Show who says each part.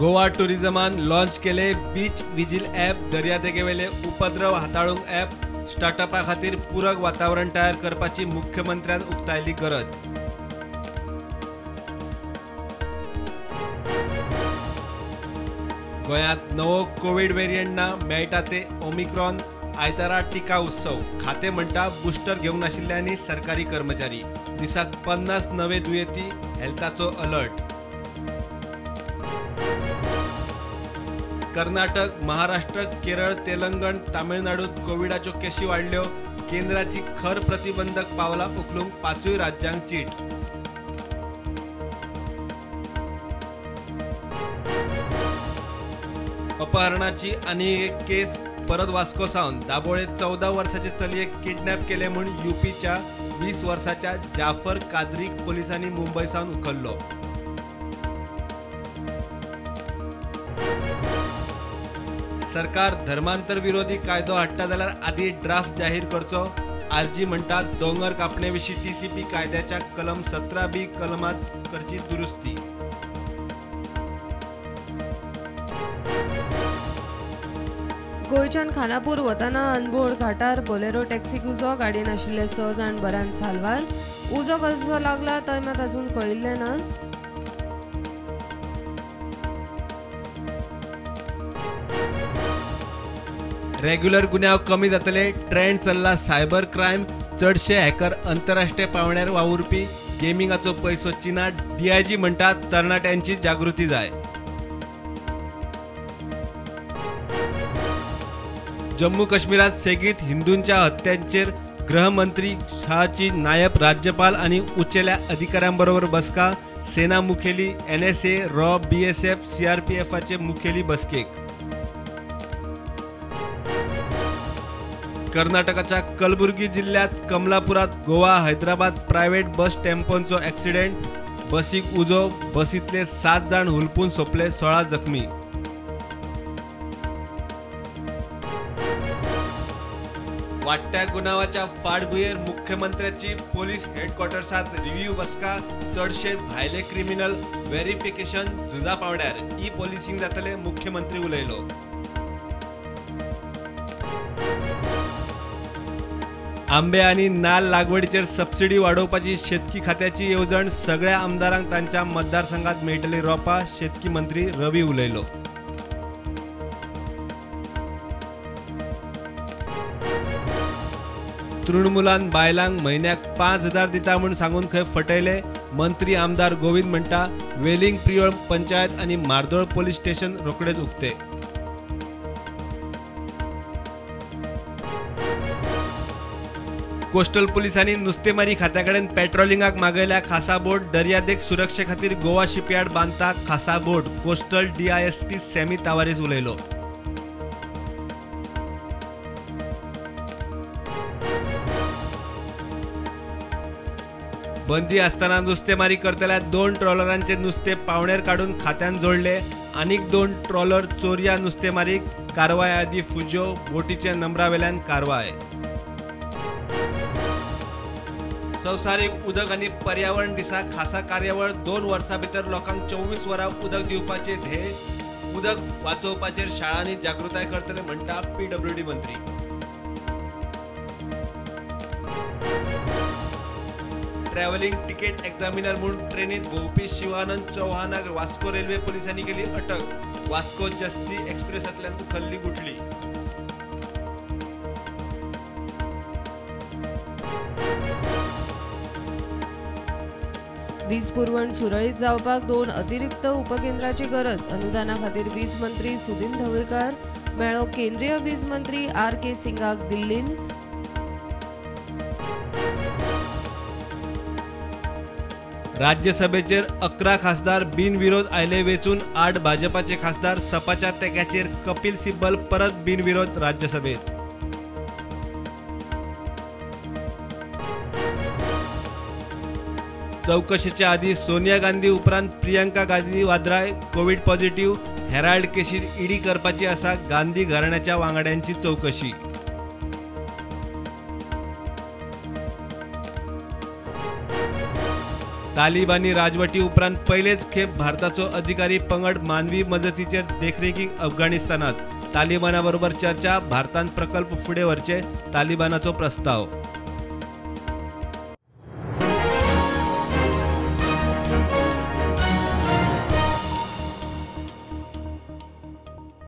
Speaker 1: Goa टुरिझमान launch केले beach vigil app. दर्यादेगेवेले उपद्रव हाताळूंक ॲप. स्टार्टअपा खातीर पूरक वातावरण तयार करपाची मुख्यमंत्र्यान उक्तायली गरज. गोंयांत नवो कोवीड वेरियंट ना, मेळटा ते ओमिक्रॉन. आयतारा टिका उत्सव. खातें म्हणटा बुस्टर घेवंक नाशिल्ल्यांनी सरकारी कर्मचारी. दिसाक 50 नवे दुयेंती. हेल्थाचो अलर्ट. कर्नाटक, महाराष्ट्र, केरळ, तेलंगण, तामिळनाडूत कोविडाच्यो केशी वाडल्यो. केंद्राची खर प्रतिबंधक पावलां उखलूंक 5 राज्यांक चीट. अपहरणाची आनी एक केस परत वास्को सावन. दाबोळे 14 वर्साचे चलयेक किडनॅप केले म्हूण युपीच्या 20 वर्साच्या जाफर कादरीक पोलिसांनी मुंबय सावन उखल्लो. सरकार धर्मांतर विरोधी कायदो हाडटा जाल्यार आदी ड्राफ्ट जाहीर करचो. आरजी म्हणटात दोंगर कापणे विशीं टीसीपी कायद्याच्या कलम 17B कलमांत करची दुरुस्ती.
Speaker 2: गोंयच्यान खानापूर वतना अनबोड घाटार बोलेरो टॅक्सीक उजो. गाडयेन आशिल्ले 6 जाण बऱ्यान साल्वार. उजो कसो लागला थंय मात अजून कळिल्लें ना.
Speaker 1: रेग्युलर गुन्यांव कमी जातले. ट्रेंड चल्ला सायबर क्रायम. चडशे हॅकर अंतरराष्ट्रीय पावंड्यार वावुरपी. गेमिंगाचो पैसो चीनात. डीआयजी म्हणटात तरणाट्यांची जागृती जाय. जम्मू काश्मीरात सेगीत हिंदूंच्या हत्यांचेर गृहमंत्री शहाची नायब राज्यपाल आनी उंचेल्या अधिकाऱ्यांबरोबर बसका. सेना मुखेली, एनएसए, रॉ, बीएसएफ, सीआरपीएफाचे मुखेली बसकेक. कर्नाटकाच्या कलबुर्गी जिल्ह्यात कमलापुरात गोवा हैदराबाद प्रायव्हेट बस टेम्पोंचो ॲक्सिडेंट. बसीक उजो. बसींतले 7 जाण हुलपून सोंपले, 16 जखमी. वाडट्या गुन्यांवाच्या फाटभुंयेर मुख्यमंत्र्याची पोलीस हेडक्वॉर्टर्सांत रिव्ह्यू बसका. चडशे भायले क्रिमिनल व्हेरिफिकेशन झुजा पावंड्यार. ई पोलिसींग जातले, मुख्यमंत्री उलयलो. आंबे आनी नाल लागवडीचेर सबसिडी वाडोवपाची शेतकी खात्याची येवजण. सगळ्या आमदारांक तांच्या मतदारसंघात मेळटली रोपां. शेतकी मंत्री रवी उलयलो. तृणमूलान बायलांक म्हयन्याक 5,000 दिता म्हूण सांगून खंय फटयले. मंत्री आमदार गोविंद म्हणटा वेलिंग प्रियोळ पंचायत आनी मार्दोळ पोलीस स्टेशन रोखडेच उक्ते. कोस्टल पोलिसांनी नुस्तेमारी खात्याकडेन पेट्रोलिंगाक मागयल्या खासा बोट. दर्यादेग सुरक्षे खातीर गोवा शिपयार्ड बांदता खासा बोट. कोस्टल डीआयएसपी सॅमी तावारेस उलयलो. बंदी आसतना नुस्तेमारी करतल्या 2 ट्रॉलरांचे नुस्ते पावणेर काडून खात्यान जोडले. आनीक 2 ट्रॉलर चोरया नुस्तेमारीक. कारवाय आदी फुज्यो. बोटीच्या नंबरावेल्यान कारवाय. संवसारीक उदक आनी पर्यावरण दिसा खासा कार्यावळ. 2 वर्सां भितर लोकांक 24 वरां उदक दिवपाचे ध्येय. उदक वाचोवपाचेर शाळांनी जागृताय करतले म्हणटा पीडब्ल्यूडी मंत्री. ट्रॅव्हलिंग तिकेट एक्झामिनर म्हूण ट्रेनीत भोंवपी शिवानंद चौहानाक वास्को रेल्वे पोलिसांनी केली अटक. वास्को जस्ती एक्सप्रेसांतल्यान उखल्ली गुठली.
Speaker 2: वीज पुरवण सुरळीत जावपाक 2 अतिरिक्त उपकेंद्राची गरज. अनुदाना खातीर वीज मंत्री सुदिन ढवळीकर मेळ्ळो केंद्रीय वीज मंत्री आर के सिंगाक दिल्लींत.
Speaker 1: राज्यसभेचेर 11 खासदार बिनविरोध आयले वेंचून. 8 भाजपाचे खासदार. सपाच्या तेक्याचेर कपिल सिब्बल परत बिनविरोध राज्यसभेत. चौकशेच्या आदी सोनिया गांधी उपरांत Priyanka Gandhi Vadra covid positive. Herald केशीर ईडी करपाची आसा गांधी घराण्याच्या वांगड्यांची चौकशी. तालिबानी राजवटी उपरांत पयलेच खेप भारताचो अधिकारी पंगड मानवी मजतीचेर देखरेखीक अफगाणिस्तानात. तालिबाना बरोबर चर्चा, भारतान प्रकल्प फुडें व्हरचे, तालिबानाचो प्रस्ताव.